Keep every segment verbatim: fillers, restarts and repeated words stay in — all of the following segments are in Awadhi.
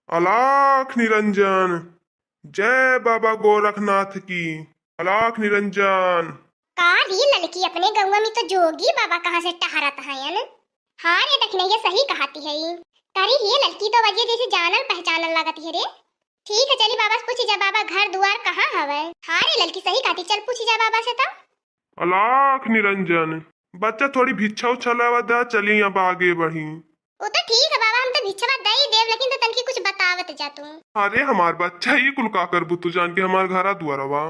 अलख निरंजन, जय बाबा गोरखनाथ की, अलख निरंजन। का रे ललकी, अपने गौवा में तो जोगी बाबा कहाँ से टहरत हयन? हाँ रे दखिनैया, सही कहती है। का रे ये ललकी, तो वजिया जैसे जानल पहचानल लागत है रे। ठीक है, चली बाबा से पूछी जा, बाबा घर दुआर कहाँ हवे? हाँ रे ललकी, सही कहती, चल पूछी जा बाबा से तो। अलख निरंजन, बच्चा थोड़ी भिक्षा उछा लावा दा, चली अब आगे बढ़ी। वो तो ठीक है बाबा, हम तो भिक्षवा दे ही देव, लेकिन तो तनकी कुछ बतावत जा तू। अरे हमार बच्चा, ये कुल का करबू तू जान के हमार घरा दुआरवा?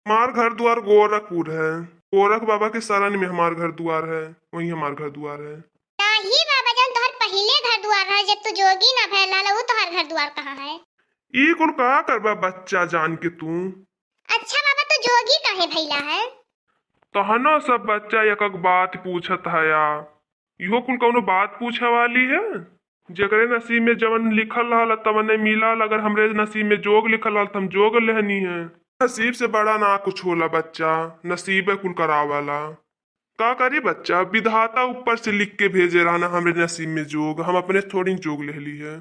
हमार घर दुआर गोरखपुर है, गोरख बाबा के शरण में हमार घर दुआर है, वहीं हमार घर दुआर है। नाही बाबा जान, तोहर पहिले घर दुआर रहा, जब तू जोगी ना भयल रहला, उ तोहर घर दुआर कहाँ है? ई कुल का करबा बच्चा जान के तू? अच्छा बाबा, तू जोगी काहे भइला है? तहनो सब बच्चा एक एक बात पूछत हया। इहो कुल कौनो बात पूछे वाली है? जेकरे नसीब में जवन लिखल रहल तवने मिलल, अगर हमरे नसीब में जोग लिखल रहल त हम जोग लेहनी है। नसीब से बड़ा ना कुछ होला बच्चा, नसीबे कुल करावला। का करी बच्चा, विधाता ऊपर से लिख के भेजे रहना हमरे नसीब में जोग, हम अपने थोड़ी जोग लेहली है।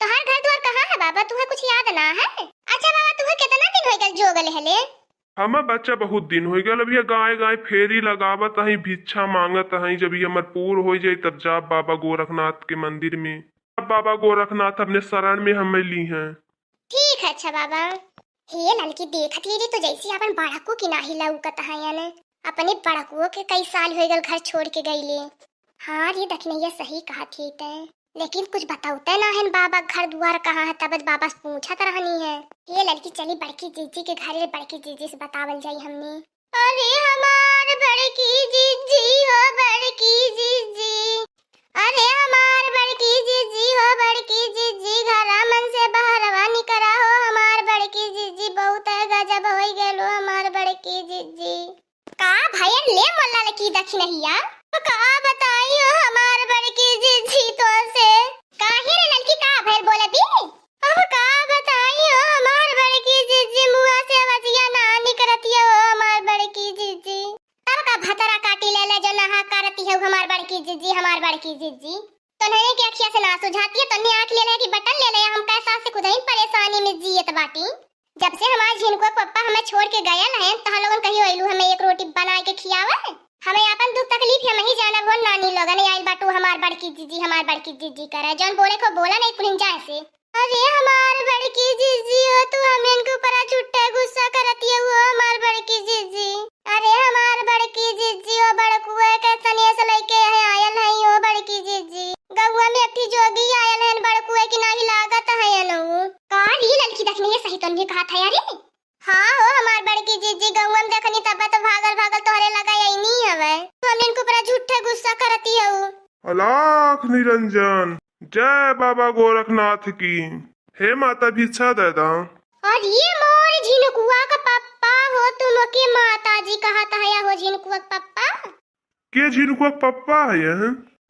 तोहार घर दुआर कहाँ है बाबा, तुहे कुछ याद ना है? अच्छा बाबा, तुहे कितना दिन हो गल जोग लेहले? हमें बच्चा बहुत दिन हो गल, अब ये गाय गाय फेरी लगावत हई, भिक्षा मांगत हई, जब ये हमर पूर हो जाई तब जाब बाबा गोरखनाथ के मंदिर में, तब बाबा गोरखनाथ अपने शरण में हमें ली हैं। ठीक है अच्छा बाबा। हे ललकी, देखत ही रे तो जैसे अपन बड़कू की नाही लौकत है याने, अपने बड़कुओ के कई साल हो गल घर छोड़ के गईले। हाँ रे दखिनैया, सही कहत ही तै, लेकिन कुछ बतौते ना है बाबा घर दुआर कहाँ है, तब बाबा से पूछत रहनी है। हे ललकी, चली बड़की जीजी के घरे, बड़की जीजी से बतावल जाई हमनी। अरे हमार बड़की जीजी हो बड़की जीजी, अरे हमार बड़की जीजी हो बड़की जीजी, घरा मन से बहरवा निकरा हो हमार बड़की जीजी, बहुत है गजब होई गेलो हमार बड़की जीजी। का भयल ले मोला लकी दखिनहिया? का बताई हो हमार बड़की जीजी तो से। काहे रे ललकी, का भयल बोला बी? अब का बताई हो हमार बड़की जीजी, मुआ से अवजिया ना निकरतिया हो हमार बड़की जीजी। तब का भतरा काटी ले ले जो नहा करती है हमार बड़की जीजी, हमार बड़की जीजी। तोन्हरे के अखिया से ना सुझाती है, तोन्हे आँख ले ले कि बटन ले ले, हम कैसा से खुदहिन परेशानी में जियत बाटी। जब से हमार झिनकुआ पप्पा हमें छोड़ के गयल हैं, तहाँ लोगन कहियो अइलू हमें एक रोटी बनाए के खियावे? हमें आपन दुख तकलीफ हम ही जानब हो नानी लोगन, आइल बाटू हमार बड़की जीजी, हमार बड़की जीजी करे, जौन बोले को बोला नहीं कुलिन जाए से। अरे हमार बड़की जीजी हो, तू हमन के ऊपर झूठे गुस्सा करती हो, हमार बड़की जीजी। अरे हमार बड़की जीजी हो, बड़कुए के सनेस लइके यहाँ आयल है हो बड़की जीजी। गौवा में एक ठी जोगी आयल है बड़कुए की नाही लागत है नु। का रे ललकी दखिनैया, सही तोन्हे कहा था यारे। हाँ हो हमार बड़की जीजी, गौवा में देखनी तब तो भागल भागल तोहरे लगा अइनी हवे। तू हमन के ऊपर झूठे गुस्सा करती हो। अलख निरंजन, जय बाबा गोरखनाथ की। हे माता भिक्षा दे दा। और ये मोर झिनकुआ का पप्पा हो, तुम के माता जी कहा था या हो झिनकुआ का पप्पा? के झिनकुआ के पप्पा है?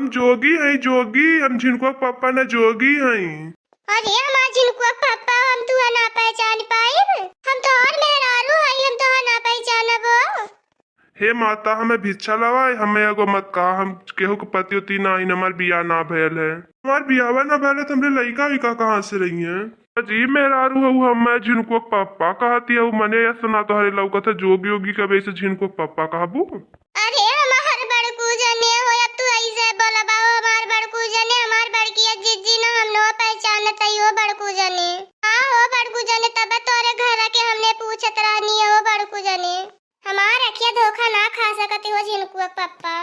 हम जोगी हैं, जोगी, हम झिनकुआ के पप्पा न जोगी हैं। अरे हमार झिनकुआ के पप्पा, हम तुहा ना पहचान पाइब, हम तोहर मेहरारू हई, हम तुहा ना पहचानबो। हे माता, हमें भिक्षा लवाए, हमें एगो मत कहा, हम केहू के पति उति ना हईन, हमार बियाह ना भयल है। हमार बियाहवा ना भयल है, तो हमरे लइका उइका कहाँ से रही हैं? अजीब मेहरारू हऊ, हमें झिनकुआ के पप्पा कहती हऊ, मने ऐसा ना तोहरे लौकत है, जोगी ओगी कबे से झिनकुआ के पप्पा कहबू? अरे हमार बड़कू जने हो, अब तू ऐसे बोलबा हो, हमार बड़कू जने, हमार बड़की जिज्जी ना हम नो पहचानत हई हो बड़कू जने। हाँ हो बड़कू जने, तब तोरे घर के हमने पूछत रहनी हो बड़कू जने। हमार अखिया धोखा ना खा सकती हो झिनकुआ के पप्पा।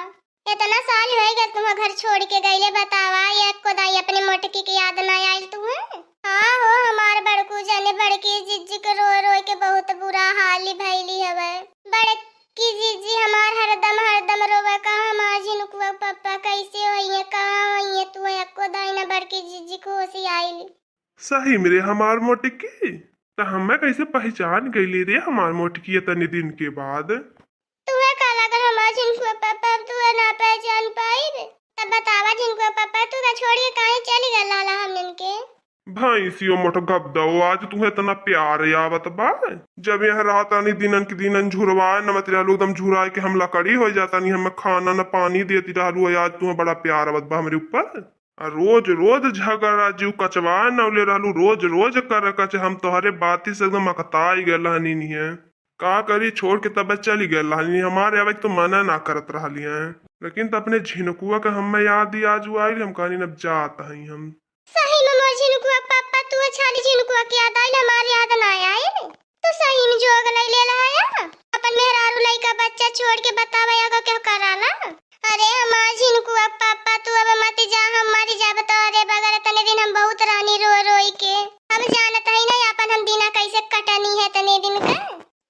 इतना साल होई गए तुम्हें घर छोड़ के गईले, बतावा, एको दाई अपने मोटकी के याद ना आइल तुम्हें? हाँ हो हमार बड़कू जने, बड़की जिज्जी के रोए रोए के बहुत बुरा हाल भइली हवे। बड़की जिज्जी हमार हरदम हरदम रोवे, कहाँ हमार झिनकुआ के पप्पा, कैसे होइए, कहाँ होइए, तू एको दाई ना बड़की जिज्जी के होशी आइल। सही में रे हमार मोटकी, त हमें कैसे पहचान गईली रे हमार मोटकी इतने दिन के बाद? तुहे का लागल हमार झिनकुआ पापा, अब तुहे ना पहचान पाइब? तब बतावा झिनकुआ पापा, तू का छोड़ के काहे चली गल लाला हमनन के? भैंसियो मोट गब्दो, आज तुहे इतना प्यार आवत बा। जब यहाँ रहत आनी दिनन के दिनन झुरवाए न मत रहलू, एकदम झुराए के हम लकड़ी हो जाता नहीं, हमें खाना न पानी देती रहलू, आज तुहे बड़ा प्यार आवत बा हमरे ऊपर। आ रोज रोज झगड़ा, जीव कचवा नौले रहलू, रोज रोज कर कच। हम तोहरे बाती से एकदम अकताई गए रहनी है। का करी, छोड़ के तब चली गए रहनी, हमारे आवे के तो मना ना करत रहली है। लेकिन त अपने झिनकुआ के हमें याद ही आज आई, हम कहनी अब जात हई हम। सही में मोर झिनकुआ पापा, तू छाली झिनकुआ के याद आइल, हमार याद ना आइल। तू सही में जोग लई ले रहा है, अपन मेहरारू लइका बच्चा छोड़ के बतावा अगर केहू कराला। अरे हमार झिनकुआ पापा, तू अब मत जा, हम मरी जाब तो अरे बगैर तने दिन हम बहुत रहनी रो रोई के। अब जानत ही नहीं अपन हम दिना कैसे कटनी है तने दिन का।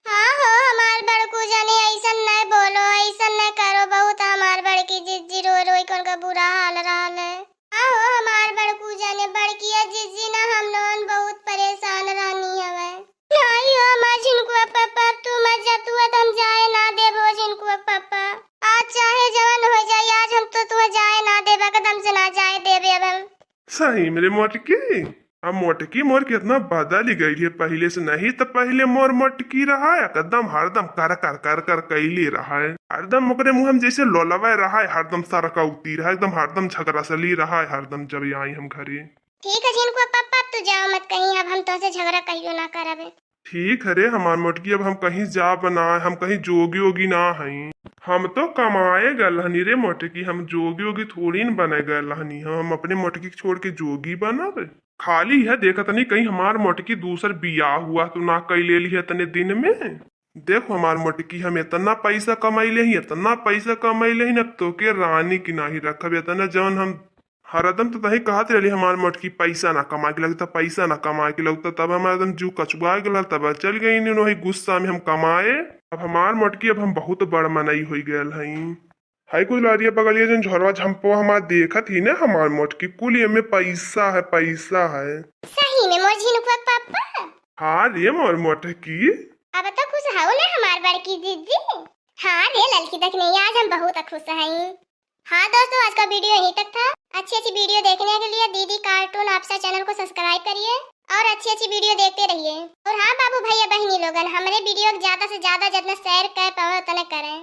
हाँ हो हमार बड़कू जाने, ऐसन नहीं बोलो, ऐसन नहीं करो, बहुत हमार बड़की जिज्जी रो रोई के उनका बुरा हाल रहल है। हाँ हो हमार बड़कू जाने, बड़किया जिज्जी ना हम लोगन बहुत परेशान रहनी हवे। नहीं हो हमार झिनकुआ पापा, तू मत जा, तू तो हम जाए ना देबो झिनकुआ पापा। आज चाहे जवन हो जाए, आज हम तो तुम्हें जाए ना देबा, कदम से ना जाए देबे अब हम। सही मेरे मोटकी, अब मोटकी मोर कितना बदल गई है पहले से। नहीं तो पहले मोर मोटकी रहा है, एकदम हरदम कर कर कर कर कैली रहा है, हरदम ओकरे मुँह में जैसे लोलवे रहा है, हरदम सरकौती रहा है, एकदम हरदम झगड़ा सली रहा है, हरदम जब आई हम घरे। ठीक है झिनकुआ पापा, अब तू जाओ मत कहीं, अब हम तोसे झगड़ा कहियो ना करबे। ठीक है रे हमार मोटकी, अब हम कहीं जाब ना, हम कहीं जोगी ओगी ना हई। हम तो कमाए गल हनी रे मोटकी, हम जोगी ओगी थोड़ी न बने गल हनी। हम, हम अपने मोटकी के छोड़ के जोगी बनब? खाली है देखत नहीं कहीं हमार मोटकी दूसर बियाह हुआ तो ना कैले ली है इतने दिन में। देखो हमार मोटकी, हम इतना पैसा कमाई ले ही, इतना पैसा कमाई ले ही, अब तो के रानी की नाही रखब। इतना जवन हम हरदम तो तही कहत रहली हमार मोटकी पैसा ना कमाए के लगता, पैसा ना कमाए के लगता, तब हमारा एकदम जीव कचुआ गेल, तब चल गई इन वही गुस्सा में हम कमाए। अब हमार मोटकी, अब हम बहुत बड़ मनई हो गयल हई। हाय कुछ लारिया बगलिया जन झोरवा झम्पवा हमार देखत ही ना हमार मोटकी, कुल एमे पैसा है, पैसा है। सही में मोर झिनकुआ पापा? हाँ रे मोर मोटकी। अब तो खुश हऊ ना हमार बड़की जिज्जी? हाँ रे ललकी दखनी, आज हम बहुत खुश हई। हाँ दोस्तों, आज का वीडियो यहीं तक था। अच्छी अच्छी वीडियो देखने के लिए दीदी कार्टून आपसा चैनल को सब्सक्राइब करिए और अच्छी अच्छी वीडियो देखते रहिए। और हाँ बाबू भैया बहनी लोगन, हमरे वीडियो को ज्यादा से ज्यादा जितना शेयर कर पावे उतना करें।